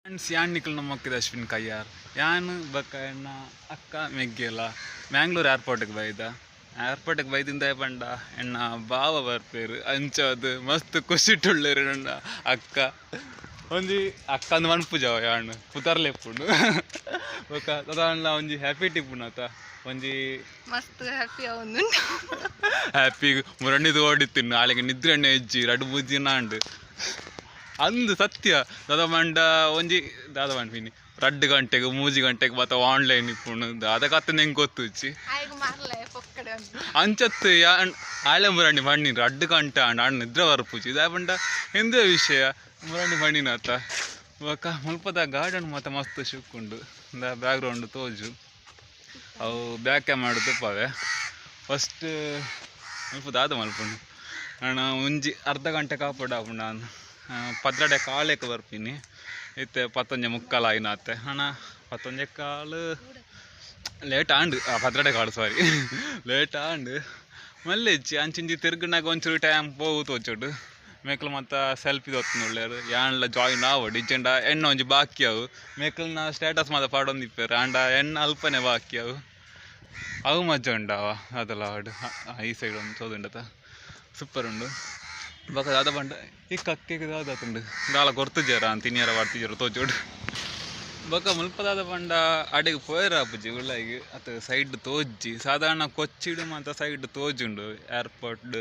Friends ಯಾನ್ ನಿಕುಲು ನಮ್ಮಕ್ಕಿದ ಅಶ್ವಿನ್ ಕಯ್ಯಾರ್ ಯಾನ್ ಬೊಕ್ಕ ಎನ್ನ ಅಕ್ಕ ಮೆಗ್ಗೆಲ ಮ್ಯಾಂಗ್ಳೂರ್ ಏರ್ಪೋರ್ಟ್ಗೆ ಬೈದ. ಏರ್ಪೋರ್ಟ್ಗೆ ಬೈದಿಂದ ಪಂಡ ಎನ್ನ ಬಾವ ಬರ್ಪೇರು ಅಂಚಾದ್ ಮಸ್ತ್ ಖುಷಿಟುಳ್ಳೆರ್ ನನ್ನ ಅಕ್ಕ. ಒಂಜಿ ಅಕ್ಕ ಅಂದ್ ಮನ್ಪುಜವ ಯಾನ್ ಪುದರ್ಲೆಪ್ಪುಂಡು ಬೊಕ್ಕ ದಾದಾಂಡ್ಲ ಒಂಜಿ ಹ್ಯಾಪಿ ಟಿಪ್ಪುನತ ಒಂಜಿ ಮಸ್ತ್ ಹ್ಯಾಪಿ ಆವೊಂದುಂಡು. ಹ್ಯಾಪಿ ಮುರಣಿದು ಓಡಿತ್ತಿನ್ನು ಆಲೆಗೆ ನಿದ್ರೆಣ್ಣೆ ಇಜ್ಜಿ ರಡ್ಡ್ ಮೂಜಿ ದಿನ ಆಂಡ್ ಅಂದ್ ಸತ್ಯ. ದಾದ ಪಂಡ ಒಂಜಿ ದಾದ ಪನ್ಪಿನಿ ರಡ್ಡ್ ಗಂಟೆಗ್ ಮೂಜಿ ಗಂಟೆಗ್ ಬತ್ತ ಆನ್ಲೈನ್ ಇಪ್ಪುಂಡು ದಾದ ಕತೆ ಎಂಕ್ ಗೊತ್ತುಜ್ಜಿ. ಅಂಚತ್ ಯಾನ್ ಆಲೆ ಮುರಣಿ ಪಣ್ಣಿ ರಡ್ಡ್ ಗಂಟೆ ಆಂಡ್ ಆಂಡ್ ನಿದ್ರೆ ಬರ್ಪುಜಿ ದಾಯೆ ಪಂಡ ಇಂದುವೆ ವಿಷಯ ಮುರಣಿ ಪಂಡಿನತ. ಬೊಕ್ಕ ಮುಲ್ಪದ ಗಾರ್ಡನ್ ಮಾತ ಮಸ್ತ್ ಶೋಕುಂಡು ಇಂದ ಬ್ಯಾಕ್ ಗ್ರೌಂಡ್ ತೋಜು ಅವು ಬ್ಯಾಕ್ ಕ್ಯಾಮರಾ ತೂಪಾವೆ ಫಸ್ಟ್ ಮುಲ್ಪ ದಾದ ಮಲ್ಪುಂಡು ಆಂಡ ಒಂಜಿ ಅರ್ಧ ಗಂಟೆ ಕಾಪೊಡಾಪುಂಡು ಆಂದ್ ಪದ್ರಡೆ ಕಾಲೇಕ್ ಬರ್ಪಿನಿ ಇತ್ತೆ ಪತ್ತೊಂಜೆ ಮುಕ್ಕಾಲು ಆಯಿನಾತೆ ಆಂಡ ಪತ್ತೊಂಜೆ ಕಾಲು ಲೇಟ್ ಆಂಡ್ ಪದ್ರಡೆ ಕಾಲು ಸಾರಿ ಲೇಟ್ ಆಂಡ್ ಮಲ್ಲೆಜ್ಜಿ ಅಂಚಿಂಚಿ ತಿರ್ಗುನಾಗ ಒಂಚೂರು ಟೈಮ್ ಪೋವು ತೋಚೊಡು ಮೇಕಲ್ ಮಾತ ಸೆಲ್ಫಿ ದೊತ್ತೊಂದುಲ್ಲೆರ್ ಯಾನ್ಲ ಜಾಯಿನ್ ಆವೊಡು ಇಜ್ಜಂಡ ಎಣ್ಣ ಒಂಜಿ ಬಾಕಿ ಅವು ಮೇಕಲ್ನ ಸ್ಟೇಟಸ್ ಮಾತ ಪಾಡೊಂದಿಪ್ಪೆರ್ ಆಂಡ ಎಣ್ಣ ಅಲ್ಪನೆ ಬಾಕಿ ಅವು ಅವು ಮಜ ಉಂಡವ ಅದೆಲ್ಲ ಆವಡ್ ಈ ಸೈಡ್ ಒಂದು ತೋಜುಂಡತ ಸೂಪರ್ ಉಂಡು. ಬೊಕ ದಾದ ಪಂಡ ಈ ಕಕ್ಕೆಗ್ ದಾದ ಆತುಂಡು ದಾಲ ಕೊರ್ತುಜೆರ ತಿನಿಯರ ಬಾಡ್ತಿಜೆರ ತೋಜೊಡು. ಬೊಕ ಮುಲ್ಪ ದಾದ ಪಂಡ ಅಡೆಗ್ ಪೋಯೆರ ಆಪುಜಿ ಉಲಯಿಗ್ ಅತ್ ಸೈಡ್ ತೋಜ್ಜಿ ಸಾಧಾರಣ ಕೊಚ್ಚಿಡ್ ಮಾತ ಸೈಡ್ ತೋಜುಂಡು ಏರ್ಪೋರ್ಟ್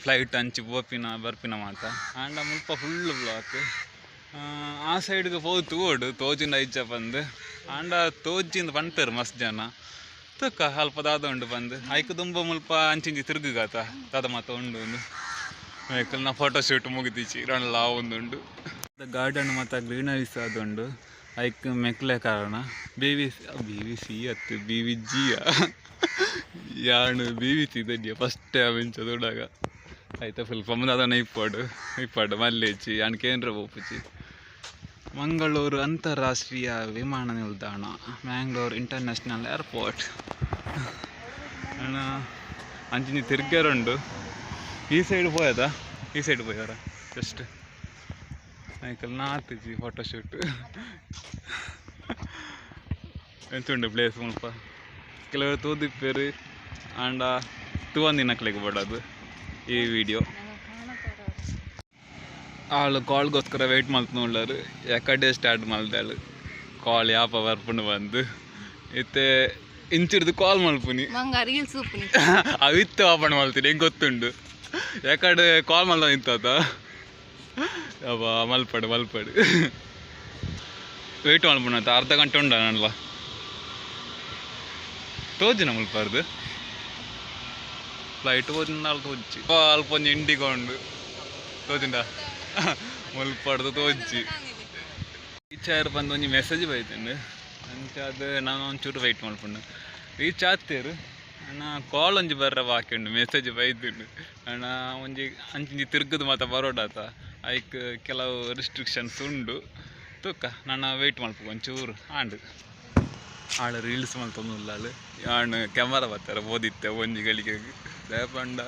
ಫ್ಲೈಟ್ ಅಂಚಿ ಪೋಪಿನ ಬರ್ಪಿನ ಮಾತ ಆಂಡ ಮುಲ್ಪ ಫುಲ್ ಬ್ಲಾಕ್ ಆ ಸೈಡ್ಗ್ ಪೋದು ತೂವೊಡು ತೋಜುಂಡ ಇಜ್ಜ ಪಂದ್ ಆಂಡ ತೋಜಿಂದ್ ಪನ್ಪೆರ್ ಮಸ್ತ್ ಜನ ತೂಕ ಅಲ್ಪ ದಾದ ಉಂಡು ಪಂದ್ ಐಕ್ ದುಂಬು ಮುಲ್ಪ ಅಂಚಿಂಚಿ ತಿರುಗುಗಾತ ದಾದ ಮಾತ ಉಂಡು ಉಂದು ಮೆಕಲ್ನ ಫೋಟೋ ಶೂಟ್ ಮುಗಿದಿಚಿ ರಣಲ ಆವೊಂದುಂಡು. ಗಾರ್ಡನ್ ಮಾತ ಗ್ರೀನರೀಸ್ ಆದುಂಡು ಐಕ್ ಮೆಕ್ಲೆ ಕಾರಣ ಬಿ ವಿ ಸಿ ಅತ್ತು ಬಿ ವಿ ಜಿ ಯಾನ್ ಬಿ ವಿ ಸಿ ದಡ್ಯ ಫಸ್ಟ್ ಟೈಮ್ ಇಂಚ ತೂಡಗ ಐತ ಫುಲ್ ಫಮ್ ದಾದನ ಇಪ್ಪೊಡು ಇಪ್ಪಡು ಮಲ್ಲೆಜ್ಜಿ ಯಾನ್ ಕೇಂದ್ರ ಪೋಪುಜಿ. ಮಂಗಳೂರು ಅಂತಾರಾಷ್ಟ್ರೀಯ ವಿಮಾನ ನಿಲ್ದಾಣ ಮ್ಯಾಂಗ್ಳೂರ್ ಇಂಟರ್ನ್ಯಾಷನಲ್ ಏರ್ಪೋರ್ಟ್ ಅಣ್ಣ ಅಂಚಿಂಚಿ ತಿರ್ಗ್ಯರುಂಡು ಈ ಸೈಡ್ ಪೋಯದ ಈ ಸೈಡ್ ಪೋಯಾರ ಜಸ್ಟ್ ಐಕಲ್ ನಾತಿಜಿ ಫೋಟೋ ಶೂಟ್ ಎಂಚುಂಡು ಪ್ಲೇಸ್ ಮುಲ್ಪ ಕೆಲವರು ತೂದಿಪ್ಪೆರ್ ಆಂಡ ತೂವಂದಿನಕ್ಲೆಗ್ ಬೋಡದು ಈ ವಿಡಿಯೋ. ಆಳು ಕಾಲ್ಗೋಸ್ಕರ ವೆಯ್ಟ್ ಮಲ್ತೊಂದುಲ್ಲೆರ್ ಎಕಡೆ ಸ್ಟಾರ್ಟ್ ಮಲ್ದಾಳು ಕಾಲ್ ಯಾಪ ಬರ್ಪುಂಡು ಬಂದು ಇತ್ತೆ ಇಂಚಿಡ್ದು ಕಾಲ್ ಮಲ್ಪುನಿ ಮಂಗ ರೀಲ್ಸ್ ಉಪ್ಪುನಿ ಅವು ಇತ್ತೆ ಓಪನ್ ಮಲ್ತೀನಿ ಎಂಕ್ ಗೊತ್ತುಂಡು ಯಾಕಡೆ ಕಾಲ್ ಮಲ್ದ ನಿಂತಾತ ಅಬ್ಬಾ ಮಲ್ಪಡು ಮಲ್ಪಡು ವೆಯ್ಟ್ ಮಲ್ಪುನತ ಅರ್ಧ ಗಂಟೆ ಉಂಡ ನನ್ಲ ತೋಜಿನ ಮುಲ್ಪರ್ದು ಫ್ಲೈಟ್ ಹೋದಿನ ತೋಜಿ ಅಲ್ಪ ಒಂಜಿ ಇಂಡಿಗೋ ಉಂಡು ತೋಜಿಂಡ ಮುಲ್ಪಡ್ದು ತೋಜಿ ರೀಚ್ ಬಂದು ಒಂಜಿ ಮೆಸೇಜ್ ಬೈತುಂಡು ಅಂಚಾದ್ ನಾನು ಒಂಚೂರು ವೆಯ್ಟ್ ಮಲ್ಪುಂಡು ರೀಚ್ ಆತೇರು ಅಣ್ಣ ಕಾಲ್ ಒಂಜಿ ಬರ್ರ ಬಾಕಿ ಉಂಡು ಮೆಸೇಜ್ ಬೈದುಂಡು ಅಣ್ಣ ಒಂಜಿ ಅಂಚಿಂಚಿ ತಿರ್ಗುದು ಮಾತ ಬರೋಡಾತ ಐಕ್ ಕೆಲವು ರಿಸ್ಟ್ರಿಕ್ಷನ್ಸ್ ಉಂಡು ತೂಕ ನಾನು ವೆಯ್ಟ್ ಮಲ್ಪು ಒಂಚೂರು ಆಂಡ್ ಆಳು ರೀಲ್ಸ್ ಮಲ್ತೊಂದುಲ್ಲಾಳು ಯಾನ್ ಕ್ಯಾಮರಾ ಬತ್ತಾರೆ ಬೋದಿತ್ತೆ ಒಂಜಿ ಗಳಿಗೆಗ್ ದಾಯೆ ಪಂಡ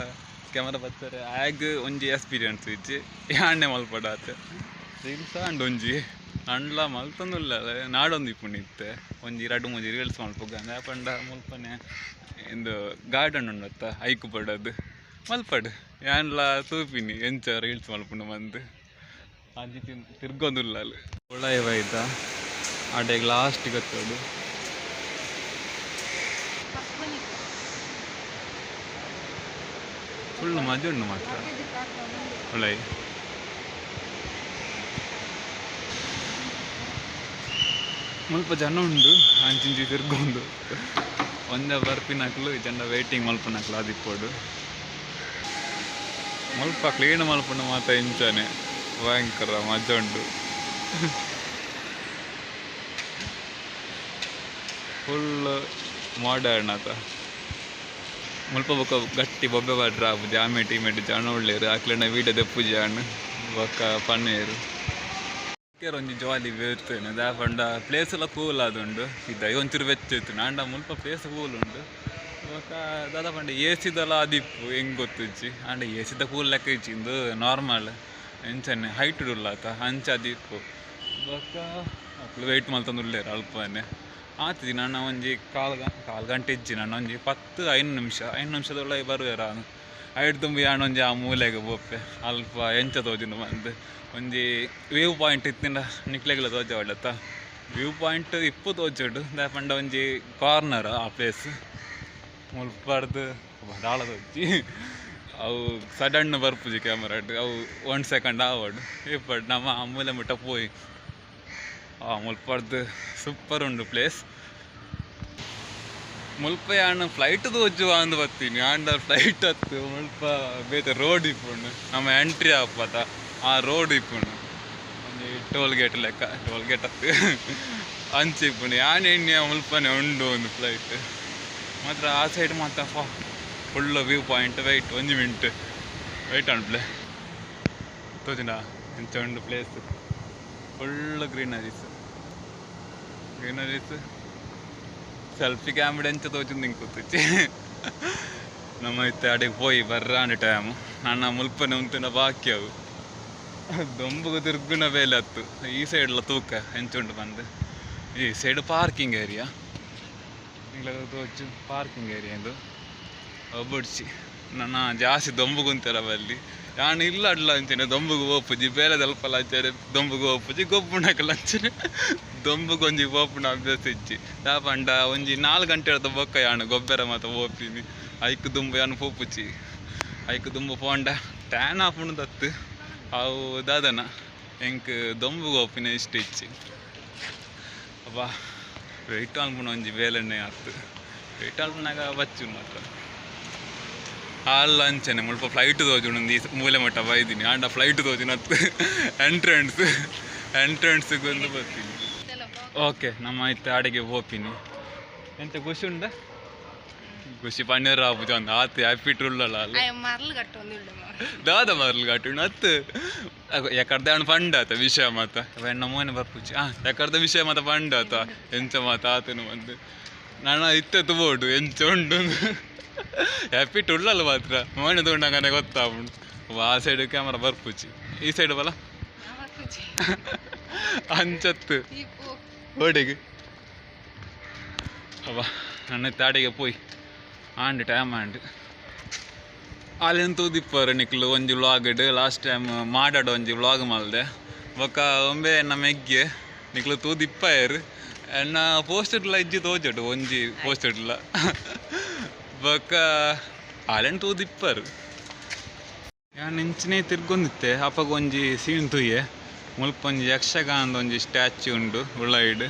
ಕ್ಯಾಮರಾ ಬತ್ತಾರೆ ಆಗ್ ಒಂಜಿ ಎಕ್ಸ್ಪೀರಿಯನ್ಸ್ ಇಜ್ಜಿ ಯಾನೆ ಮಲ್ಪಡಾತೆ ರೀಲ್ಸ್ ಆಂಡ್ ಒಂಜಿ ಅಂಡ್ಲ ಮಲ್ತೊಂದುಲ್ಲಾಲ್ ನಾಡೊಂದು ಇಪ್ಪುಂಡು ಇತ್ತೆ ಒಂಜಿ ರಡ್ಡ್ ಮೂಜಿ ರೀಲ್ಸ್ ಮಲ್ಪುಗ ದಾಯೆ ಪಂಡ ಮುಲ್ಪನೆ ಇಂದು ಗಾರ್ಡನ್ ಉಂಡತ್ತ ಐಕ್ ಪಡದು ಮಲ್ಪಡು ಯಾನ್ಲ ತೂಪಿನಿ ಎಂಚ ರೀಲ್ಸ್ ಮಲ್ಪುಂಡು ಪಂದ್ ಅಂಚಿ ತಿರ್ಗೊಂದುಲ್ಲಾಲ್ ಉಳಾಯಿ ಬೈದ ಅಡೆಗ್ ಲಾಸ್ಟ್ ಗೊತ್ತೋಡು ಫುಲ್ ಮಜ ಉಂಡು ಮಾತ್ರ ಉಳಾಯಿ. ಮುಲ್ಪ ಜನ ಉಂಡು ಅಂಚಿಂಚಿ ತಿರ್ಗೊಂದು ಒಂಜ ಬರ್ಪಿನಕ್ಲು ಇಜ್ಜಂಡ ವೇಟಿಂಗ್ ಮಲ್ಪುನಕ್ಲು ಆದಿಪ್ಪೊಡು ಮುಲ್ಪ ಕ್ಲೀನ್ ಮಲ್ಪುಂಡು ಮಾತ ಇಂಚನೆ ಭಯಂಕರ ಮಜ ಉಂಡು. ಫುಲ್ ಮಾಡರ್ನ್ ಆತ ಮುಲ್ಪ ಬೊಕ ಗಟ್ಟಿ ಬೊಬ್ಬೆ ಪಾಡ್ರ ಆಪುಜಿ ಆಮೇಟ್ ಈಮೇಟ್ ಜನ ಉಲ್ಲೆರ್ ಅಕ್ಲೆನ ವೀಡಿಯೋ ದೆಪ್ಪುಜಿ ಯಾನ್ ಬೊಕ ಪನ್ನೆರ್ ಒಂಜಿ ಜಾಲಿ ಬೇರ್ತೇನೆ ದಾಯೆ ಪಂಡ ಪ್ಲೇಸ್ ಎಲ್ಲ ಕೂಲ್ ಆದುಂಡು ಇದ ಒಂಚೂರು ಬೆಚ್ಚ ಇತ್ತುಂಡು ಆಂಡ ಮುಲ್ಪ ಪ್ಲೇಸ್ ಕೂಲ್ ಉಂಡು ಬೊಕ ದಾದ ಪಂಡ ಎಸಿದಲ ಆದಿಪ್ಪು ಎಂಕ್ ಗೊತ್ತುಜ್ಜಿ ಆಂಡ ಎಸಿದ ಕೂಲ್ ಲೆಕ್ಕ ಇಜ್ಜಿ ಇಂದು ನಾರ್ಮಲ್ ಎಂಚನೆ ಹೈಟ್ ಉಳ್ಳಾತ ಅಂಚ ಆದಿಪ್ಪು. ಬೊಕ್ಕ ಅಕ್ಲು ವೆಯ್ಟ್ ಮಲ್ತೊಂದುಲ್ಲೆರ್ ಅಲ್ಪನೆ. ಆತಿಜಿ ನನ ಒಂಜಿ ಕಾಲ್ ಕಾಲ್ ಗಂಟೆ ಇಜ್ಜಿ, ನನ ಒಂಜಿ 10-5 ನಿಮಿಷ, 5 ನಿಮಿಷದೊಳಗೆ ಬರುವೆರ. ಐಟ್ ದುಂಬು ಯಾನ್ ಒಂಜಿ ಆ ಮೂಲೆಗೆ ಪೋಪೆ, ಅಲ್ಪ ಎಂಚ ತೋಜುಂಡು ಬಂದು ಒಂಜಿ ವ್ಯೂ ಪಾಯಿಂಟ್ ಇತ್ತಿಂಡ ನಿಕ್ಲೆಗ್ಲ ತೋಜವಳ್ಳತ್ತ. ವ್ಯೂ ಪಾಯಿಂಟ್ ಇಪ್ಪು ತೋಜುಂಡು, ದಾಯೆ ಪಂಡ ಒಂಜಿ ಕಾರ್ನರ್ ಆ ಪ್ಲೇಸ್. ಮುಲ್ಪರ್ದು ದಾಳ ತೋಜಿ, ಅವು ಸಡನ್ ಬರ್ಪುಜಿ ಕ್ಯಾಮರಾಡ್, ಅವು 1 ಸೆಕೆಂಡ್ ಆವಡ್ ಇಪ್ಪಡ್. ನಮ್ಮ ಆ ಮೂಲೆ ಮುಟ್ಟ ಪೋಯಿ, ಆ ಮುಲ್ಪರ್ದು ಸೂಪರ್ ಉಂಡು ಪ್ಲೇಸ್. ಮುಲ್ಪ ಯಾನ್ ಫ್ಲೈಟ್ ತೋಜುವ ಅಂದ್ ಬತ್ತೀನಿ, ಆಂಡ ಫ್ಲೈಟ್ ಅತ್ತು. ಮುಲ್ಪ ಬೇತೆ ರೋಡ್ ಇಪ್ಪುಂಡು, ನಮ್ಮ ಎಂಟ್ರಿ ಆಪತ ಆ ರೋಡ್ ಇಪ್ಪುಂಡು, ಒಂಜಿ ಟೋಲ್ ಗೇಟ್ ಲೆಕ್ಕ, ಟೋಲ್ ಗೇಟ್ ಅತ್ತು ಅಂಚ ಇಪ್ಪುಂಡು. ಯಾನ್ ಎಣ್ಯ ಮುಲ್ಪನೆ ಉಂಡು ಒಂದು ಫ್ಲೈಟ್ ಮಾತ್ರ. ಆ ಸೈಡ್ ಮಾತ್ರ ಫುಲ್ ವ್ಯೂ ಪಾಯಿಂಟ್. ವೆಯ್ಟ್ ಒಂಜಿ ಮಿನಿಟ್ ವೆಯ್ಟ್ ಅನ್ಪ್ಲೆ. ತೋಜಿಂಡ ಎಂಚ ಉಂಡು place? Full greeneries greeneries. Selfie camera ಎಂಚ ತೋಜುಂಡು ಇಂಕ್ ಗೊತ್ತುಜ್ಜಿ. ನಮ್ಮ ಇತ್ತೆ ಅಡೆಗೆ ಪೋಯಿ ಬರ್ರಾಂಡ್ ಟೈಮ್. ನನ್ನ ಮುಲ್ಪನೆ ಉಂತುನ ಬಾಕಿ, ಅವು ದೊಂಬುಗು ತಿರ್ಗುನ ಬೇಲೆ ಅತ್ತು. ಈ ಸೈಡ್ಲ ತೂಕ ಎಂಚುಂಡು ಬಂದು. ಈ ಸೈಡ್ ಪಾರ್ಕಿಂಗ್ ಏರಿಯಾ, ತೋಜು ಪಾರ್ಕಿಂಗ್ ಏರಿಯಾ ಇದು. ಬುಡ್ಚಿ, ನನ್ನ ಜಾಸ್ತಿ ದೊಂಬುಗುಂತೆರ ಬಲ್ಲಿ. ಯಾನ್ ಇಲ್ಲ ಅಡ್ಲ ಅಂಚನೆ ದೊಂಬುಗು ಪೋಪುಜಿ, ಬೇಲೆ ದಲ್ಪಲ ಅಂಚನೆ ದೊಂಬುಗು ಪೋಪುಜಿ, ಗೊಬ್ಬುನಕಲ್ ಅಂಚನೆ ದೊಂಬುಗು ಒಂಜಿ ಪೋಪುನ ಅಭ್ಯಾಸ ಇಜ್ಜಿ. ದಾದ ಪಂಡ ಒಂಜಿ 4 ಗಂಟೆ ಬೊಕ್ಕ ಯಾನ್ ಗೊಬ್ಬರ ಮಾತ ಪೋಪಿನಿ, ಐಕ್ ದುಂಬು ಯಾನ್ ಪೋಪುಜಿ. ಐಕ್ ದುಂಬು ಪೋಂಡ ಟ್ಯಾನ್ ಆಪುಂಡು ದತ್ತು, ಅವು ದಾದನ ಎಂಕ್ ದೊಂಬುಗು ಪೋಪಿನ ಇಷ್ಟ ಇಜ್ಜಿ. ಅಬ್ಬಾ ವೆಯ್ಟ್ ಮಲ್ಪುನ ಒಂಜಿ ಬೇಲೆನೆ ಆತು. ವೆಯ್ಟ್ ಮಲ್ಪುನಾಗ ಬಚ್ಚು ಮಾತ್ರ. ಅಲ್ಲ ಅಂಚನೆ ಮುಲ್ಪ ಫ್ಲೈಟ್ ತೋಜುಂಡು. ಈ ಮೂಲೆ ಮಟ್ಟ ಬೈದಿನಿ, ಆಂಡ ಫ್ಲೈಟ್ ತೋಜುನತ್ತು. ಎಂಟ್ರೆನ್ಸ್ ಎಂಟ್ರೆನ್ಸ್ಗೆ ಒಂದು ಬರ್ತೀನಿ. ಓಕೆ, ನಮ್ಮ ಇತ್ತೆ ಅಡಿಗೆ ಪೋಪಿನಿ. ಎಂತ ಖುಷಿ ಉಂಡ? ಖುಷಿ ಪಣ್ಣೀರ್ ಆಪುಜ ಒಂದು ಆತು ಹ್ಯಾಪಿ ಟ್ರುಲ್ಲಲ್ಲ ಅಲ್ಲ. ಮರ್ಲು ಕಟ್ಟೊಂದುಂಡು. ದಾದ ಮರ್ಲು ಕಟ್ಟುಂಡು ಅತ್ತು? ಯಾಕರ್ದ ಅವನು ಪಂಡಾತ ವಿಷಯ ಮಾತ ಎಣ್ಣ ಮೋನೆ ಬರ್ಪುಜಿ. ಯಾಕರ್ದ ವಿಷಯ ಮಾತ ಪಂಡಾತ ಎಂಚ ಮಾತ ಆತನು ಬಂದು ನಾನು ಇತ್ತೆ ತುಬೋಡು ಎಂಚ ಉಂಡು. ಹ್ಯಾಪಿ ಟುಳ್ಳಲ್ಲ ಮಾತ್ರ ಮೋನೆ ತಗೊಂಡಂಗನೆ ಗೊತ್ತಾಪುಂಡು. ಆ ಸೈಡ್ ಕ್ಯಾಮರಾ ಬರ್ಪುಜಿ, ಈ ಸೈಡ್ ಬಲ ಅಂಚತ್ತು ಓಡಿಗೆ. ಅಬ್ಬಾ ನನ್ನ ತಾಡಿಗೆ ಪೋಯ್ ಆಂಡ್ ಟೈಮ್ ಆಂಡ್. ಅಲ್ಲೆನ್ ತೂದಿಪ್ಪರು ನಿಕ್ಲು ಒಂಜಿ ವ್ಲಾಗ್ ಲಾಸ್ಟ್ ಟೈಮ್ ಮಾಡಾಡ ಒಂಜಿ ವ್ಲಾಗ್ ಮಲ್ದೆ. ಬೊಕ್ಕ ಒಂಬೆ ಎನ್ನ ಮೆಗ್ಗೆ ನಿಕ್ಲು ತೂದಿಪ್ಪಾಯರು. ಎನ್ನ ಪೋಸ್ಟ್ ಇಡ್ಲ ಇಜ್ಜಿ ತೋಜಡು ಒಂಜಿ ಪೋಸ್ಟ್ ಇಡ್ಲ. ಬೊಕ್ಕ ಅಲೆನ್ ತೂದಿಪ್ಪರು. ಯಾನ್ ಇಂಚಿನೇ ತಿರ್ಗೊಂದಿತ್ತೆ, ಅಪಗ ಒಂಜಿ ಸೀನ್ ತೂಯೆ. ಮುಲ್ಪ ಒಂಜಿ ಯಕ್ಷಗಾನದ ಒಂಜಿ ಸ್ಟ್ಯಾಚ್ಯೂ ಉಂಡು ಉಳ್ಳೈಡ್.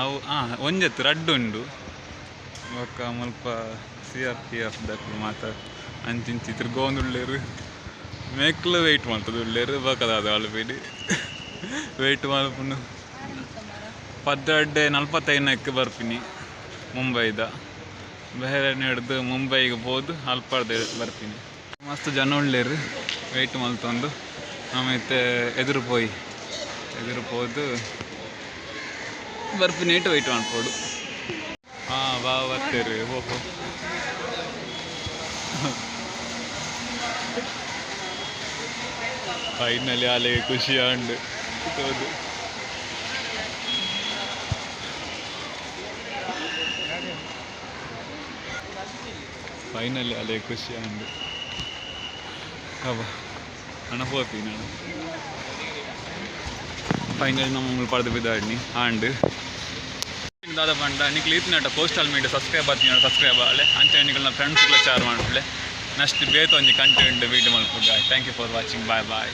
ಅವು ಒಂಜತ್ತು ರಡ್ಡು ಉಂಡು. ಬೊಕ್ಕ ಮುಲ್ಪ CRPF ದಕ್ಲು ಮಾತ ಅಂಚಿಂಚಿ ತಿರ್ಗೊಂದುಲ್ಲೆರ್. ಮೇಕ್ಲು ವೆಯ್ಟ್ ಮಲ್ತದುಲ್ಲೆರ್. ಬೊಕ್ಕ ದಾದ ಮಲ್ಪಿನಿ, ವೆಯ್ಟ್ ಮಲ್ಪುನು. 12:45ಕ್ಕೆ ಬರ್ಪಿನಿ ಮುಂಬೈದ. ಬೇರೆ ಹಿಡ್ದು ಮುಂಬೈಗೆ ಪೋದು ಅಲ್ಪರ್ದು ಬರ್ಪಿನಿ. ಮಸ್ತ್ ಜನ ಉಲ್ಲೆರ್ ವೆಯ್ಟ್ ಮಲ್ತೊಂದು. ಆಮೇತೆ ಎದುರು ಪೋಯಿ, ಎದುರು ಪೋದು ಬರ್ಪಿನಿ. ಇಟ್ಟು ವೆಯ್ಟ್ ಮಲ್ಪೊಡು. ಬಾ ಬರ್ತೀರಿ ಓಹೋ. ಫೈನಲಿ ಅಲ್ಲಿಗೆ ಖುಷಿ ಆಂಡ್ ತೋದು. ಫೈನಲಿ ಅಲ್ಲೇ ಖುಷಿ ಆಂಡ್. ಅಬ್ಬಾ ಹಣ ಪೋಪಿ ನಾನು. ಫೈನಲಿ ನಮ್ಮ ಪಡೆದು ಬಿದ್ದಾಡ್ನಿ ಆಂಡ್. ದಾದ ಪಂಡ ನಿಕ್ಲು ಈತ್ನಟ ಕೋಸ್ಟಲ್ ಮೀಡಿಯಾ ಸಬ್ಸ್ಕ್ರೈಬ್ ಆತೀನಿ, ಸಬ್ಸ್ಕ್ರೈಬ್ ಆಲೆ. ಅಂಚೆ ನಿಕಲ್ನ ಫ್ರೆಂಡ್ಸ್ಗಳ ಶೇರ್ ಮಾಡ್ಲೆ. ನೆಕ್ಸ್ಟ್ ಬೇತ ಒಂಜಿ ಕಂಟೆಂಟ್ ವೀಡಿಯೋ ಮಲ್ಪುಗ. Thank you for watching. Bye bye.